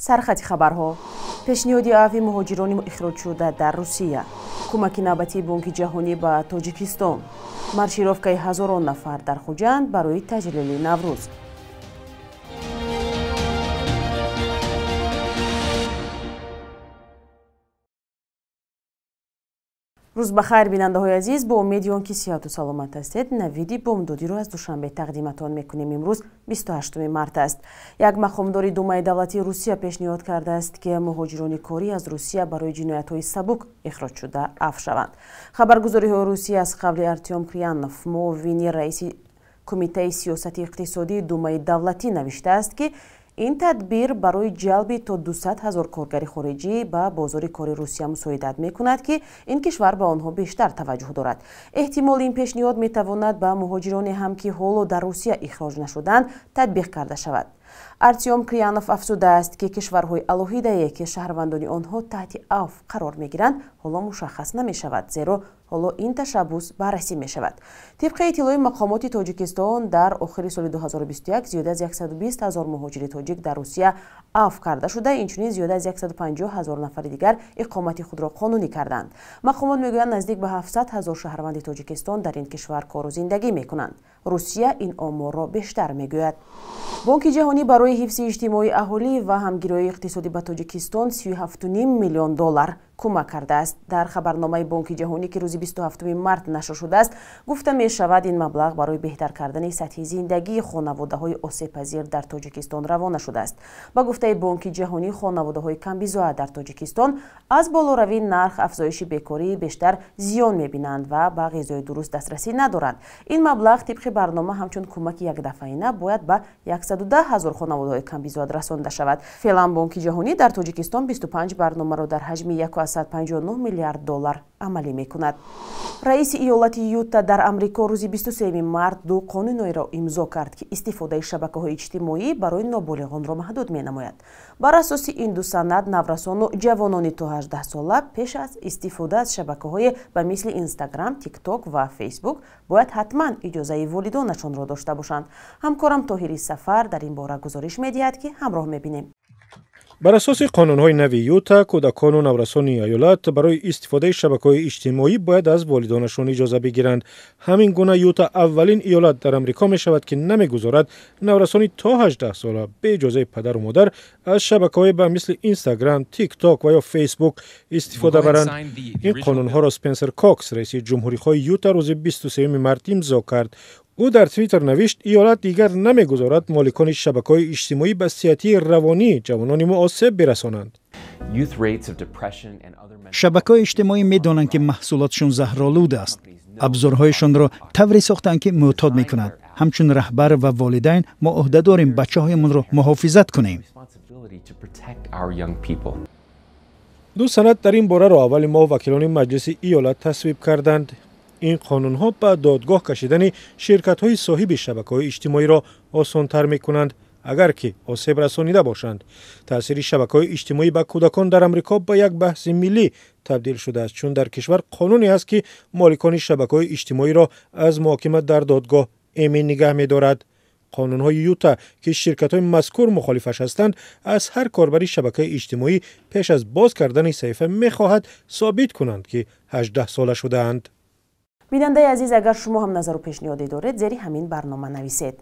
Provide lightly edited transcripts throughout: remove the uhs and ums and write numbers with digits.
Сархати хабарҳо: пешниҳоди афви муҳоҷирони ихроҷшуда дар Русия, кӯмаки навбатии Бонки Ҷаҳонӣ ба Тоҷикистон, маршировкаи ҳазорон нафар дар Хуҷанд барои таҷлили Наврӯз. Рӯз ба хайр, бинандаҳои азиз, бо умеди он ки сиҳату саломат ҳастед, навиди бомдодиро аз Душанбе тақдиматон мекунем. Имрӯз 28 март аст. Як мақомдори Думаи давлатии Русия пешниҳод кардааст, ки муҳоҷирони корӣ аз Русия барои ҷиноятҳои сабук ихроҷшуда афв шаванд. Хабаргузориҳои Русия аз қавли Артём Криянов, муовини раиси Кумитаи сиёсати иқтисодии Думаи давлатӣ, навиштааст, ки ин тадбир барои ҷалби то 200 ҳазор коргари хориҷӣ ба бозори кори Русия мусоидат мекунад, ки ин кишвар ба онҳо бештар таваҷҷӯҳ дорад. Эҳтимол ин пешниҳод метавонад ба муҳоҷироне ҳам, ки ҳоло дар Русия ихроҷ нашуданд, татбиқ карда шавад. Артём Криянов афзудааст, ки кишварҳои алоҳидае, ки шаҳрвандони онҳо таҳти афв қарор мегиранд, ҳоло мушаххас намешавад, зеро ҳоло ин ташаббус баррасӣ мешавад. Тибқи иттилои мақомоти Тоҷикистон, дар охири соли 2021 зиёда аз 120 ҳазор муҳоҷири тоҷик дар Русия афв карда шуда, инчунин зиёда аз 150 ҳазор нафари дигар иқомати худро қонунӣ карданд. Мақомот мегӯянд, наздик ба 700 ҳазор шаҳрванди Тоҷикистон дар ин кишвар кору зиндагӣ мекунанд. Русия ин оморро бештар мегӯяд. Бонки Ҷаҳонӣ барои ҳифзи иҷтимоии аҳолӣ ва ҳамгироии иқтисодӣ ба Тоҷикистон 37,5 миллион доллар кӯмак кардааст. Дар хабарномаи Бонки Ҷаҳонӣ, ки рӯзи 27 март нашр шудааст, гуфта мешавад, ин маблағ барои беҳтар кардани сатҳи зиндагии хонаводаҳои осебпазир дар Тоҷикистон равона шудааст. Ба гуфтаи Бонки Ҷаҳонӣ, хонаводаҳои камбизоат дар Тоҷикистон аз болоравии нарх, афзоиши бекорӣ бештар зиён мебинанд ва ба ғизои дуруст дастрасӣ надоранд. Ин маблағ тибқи барнома ҳамчун кӯмаки якдафъаина бояд ба 110 ҳазор хонаводаҳои камбизоат расонда шавад. Феълан Бонки Ҷаҳонӣ дар Тоҷикистон 25 барномаро дар ҳаҷми 1,59 миллиард доллар амалӣ мекунад. Раиси иёлати Юта дар Амрико рӯзи 23 март ду қонунеро имзо кард, ки истифодаи шабакаҳои иҷтимоӣ барои ноболиғонро маҳдуд менамояд. Бар асоси ин ду санад, наврасону ҷавонони то 18 сола пеш аз истифода аз шабакаҳое ба мисли Инстаграм, Тикток ва Фейсбук бояд ҳатман иҷозаи волидонашонро дошта бошанд. Ҳамкорам Тоҳири Сафар дар ин бора гузориш медиҳад, ки ҳамроҳ мебинем. Бар асоси қонунҳои нави Юта, кӯдакону наврасони иёлат барои истифодаи шабакаҳои иҷтимоӣ бояд аз волидонашон иҷоза бигиранд. Ҳамин гуна Юта аввалин иёлат дар Амрико мешавад, ки намегузорад наврасони то 18 сола бе иҷозаи падару модар аз шабакаҳое ба мисли Инстаграм, Тикток ва ё Фейсбук истифода баранд. Ин қонунҳоро Спенсер Кокс, раиси ҷумҳурихоҳи Юта, рӯзи 23 март имзо кард. Ӯ дар Твиттер навишт, иёлат дигар намегузорад моликони шабакаҳои иҷтимоӣ ба сиҳатии равонии ҷавонони мо осеб бирасонанд. Шабакаҳои иҷтимоӣ медонанд, ки маҳсулотшон заҳролуд аст. Абзорҳояшонро тавре сохтанд, ки мӯътод мекунад. Ҳамчун раҳбар ва волидайн мо ӯҳда дорем бачаҳоямонро муҳофизат кунем. Ду санад дар ин бораро аввали моҳ вакилони маҷлиси иёлат тасвиб карданд. Ин қонунҳо ба додгоҳ кашидани ширкатҳои соҳиби шабакаҳои иҷтимоиро осонтар мекунанд, агар ки осеб расонида бошанд. Таъсири шабакаҳои иҷтимоӣ ба кӯдакон дар Амрико ба як баҳси миллӣ табдил шудааст, чун дар кишвар қонуне ҳаст, ки моликони шабакаҳои иҷтимоиро аз муҳокима дар додгоҳ эмин нигаҳ медорад. Қонунҳои Юта, ки ширкатҳои мазкур мухолифаш ҳастанд, аз ҳар корбари шабакаи иҷтимоӣ пеш аз боз кардани саҳифа мехоҳад собит кунанд, ки 18 сола шудаанд. Бинандаи азиз, агар шумо ҳам назару пешниҳоде доред, зери ҳамин барнома нависед.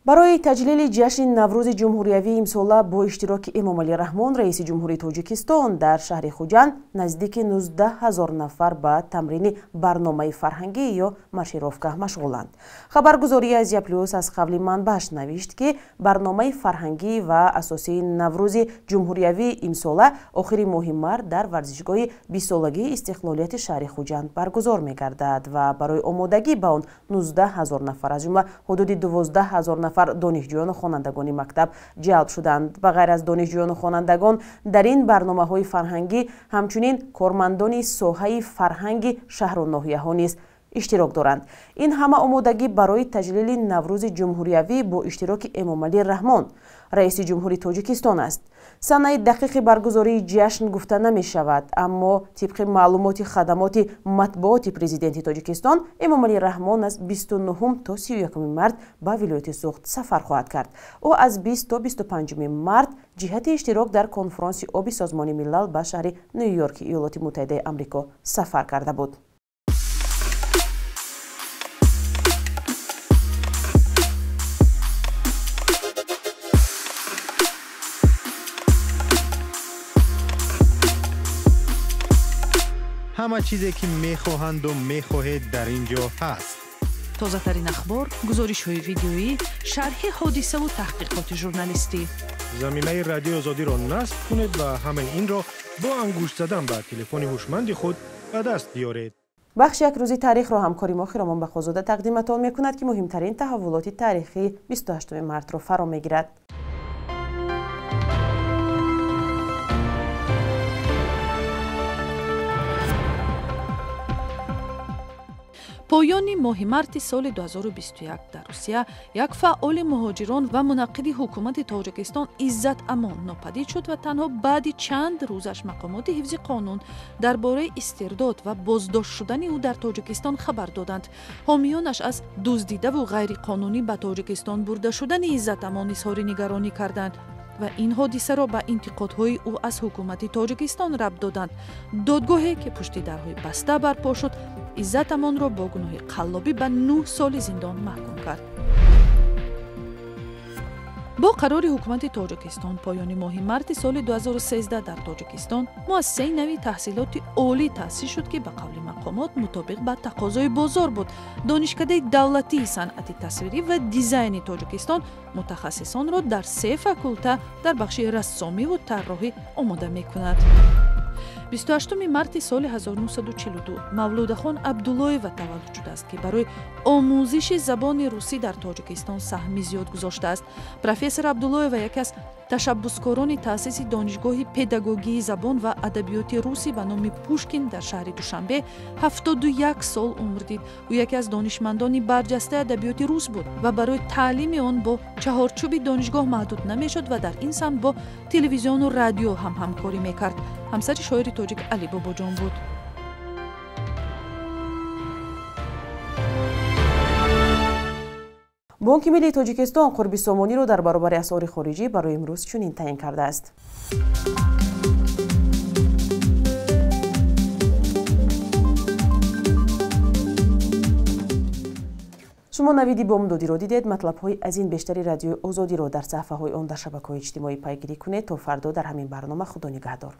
Барои таҷлили ҷашни Наврӯзи ҷумҳуриявии имсола бо иштироки Эмомалӣ Раҳмон, раиси ҷумҳурии Тоҷикистон, дар шаҳри Хуҷанд наздики 19 ҳазор нафар ба тамрини барномаи фарҳангӣ ё маршировка машғуланд. Хабаргузории Азия Плюс аз қавли манбааш навишт, ки барномаи фарҳангӣ ва асосии Наврӯзи ҷумҳуриявии имсола охири моҳи март дар варзишгоҳи бистсолагии истиқлолияти шаҳри Хуҷанд баргузор мегардад ва барои омодагӣ ба он 19 ҳазор нафар, аз ҷумла ҳудуди 12 ҳазор нафар нафар донишҷӯёну хонандагони мактаб ҷалб шуданд. Ба ғайр аз донишҷӯёну хонандагон дар ин барномаҳои фарҳангӣ ҳамчунин кормандони соҳаи фарҳанги шаҳру ноҳияҳо низ иштирок доранд. Ин ҳама омодагӣ барои таҷлили Наврӯзи ҷумҳуриявӣ бо иштироки Эмомалӣ Раҳмон, раиси ҷумҳури Тоҷикистон аст. Санаи дақиқи баргузории ҷашн гуфта намешавад, аммо тибқи маълумоти хадамоти матбуоти президенти Тоҷикистон, Эмомалӣ Раҳмон аз 29 то 31 март ба вилояти Суғд сафар хоҳад кард. Ӯ аз 20 то 25 март ҷиҳати иштирок дар конфронси оби Созмони Милал ба шаҳри Ню-Йорки Иёлоти Муттаҳидаи Амрико сафар карда буд. Ҳама чизе ки мехоҳанду мехоҳед дар ин ҷо ҳаст. Тозатарин ахбор, гузоришҳои видеоӣ, шарҳи ҳодисаву таҳқиқоти журналистӣ. Замимаи Радиои Озодиро насб кунед ва ҳамаи инро бо ангушт задан ба телефони ҳушманди худ ба даст биёред. Бахши як рӯзи таърихро ҳамкори мо Хиромон Бақозода тақдиматон мекунад, ки муҳимтарин таҳаввулоти таърихии 28 мартро фаро мегирад. Поёни моҳи марти соли 2021 дар Русия як фаъоли муҳоҷирон ва мунаққиди ҳукумати Тоҷикистон Иззат Амон нопадид шуд ва танҳо баъди чанд рӯзаш мақомоти ҳифзи қонун дар бораи истирдод ва боздошт шудани ӯ дар Тоҷикистон хабар доданд. Ҳомиёнаш аз дуздидаву ғайриқонунӣ ба Тоҷикистон бурда шудани Иззат Амон изҳори нигаронӣ карданд ва ин ҳодисаро ба интиқодҳои ӯ аз ҳукумати Тоҷикистон рабт доданд. Додгоҳе, ки пушти дарҳои баста барпо шуд, Иззат Амонро бо гуноҳи қаллобӣ ба 9 соли зиндон маҳкум кард. Бо қарори ҳукумати Тоҷикистон поёни моҳи марти соли 2013 дар Тоҷикистон муассисаи нави таҳсилоти олӣ таъсис шуд, ки ба қавли мақомот мутобиқ ба тақозои бозор буд. Донишкадаи давлатии санъати тасвирӣ ва дизайни Тоҷикистон мутахассисонро дар 3 факулта дар бахши рассомиву тарроҳӣ омода мекунад. 28 марти соли 1942 Мавлудахон Абдуллоева таваллуд шудааст, ки барои омӯзиши забони русӣ дар Тоҷикистон саҳми зиёд гузоштааст. Профессор Абдуллоева яке аз ташаббускорони таъсиси Донишгоҳи педагогии забон ва адабиёти русӣ ба номи Пушкин дар шаҳри Душанбе 71 сол умр дид. Ӯ яке аз донишмандони барҷастаи адабиёти рус буд ва барои таълими он бо чаҳорчӯби донишгоҳ маҳдуд намешуд ва дар ин самт бо телевизиону радио ҳам ҳамкорӣ мекард. Ҳамсари шоири тоҷик Али Бобоҷон буд. Бонки миллии Тоҷикистон қурби сомониро дар баробари асъори хориҷӣ барои имрӯз чунин таъин кардааст. Шумо навиди бомдодиро дидед. Матлабҳои аз ин бештари Радиои Озодиро дар саҳифаҳои он дар шабакаҳои иҷтимоӣ пайгирӣ кунед. То фардо дар ҳамин барнома Худо нигаҳдор.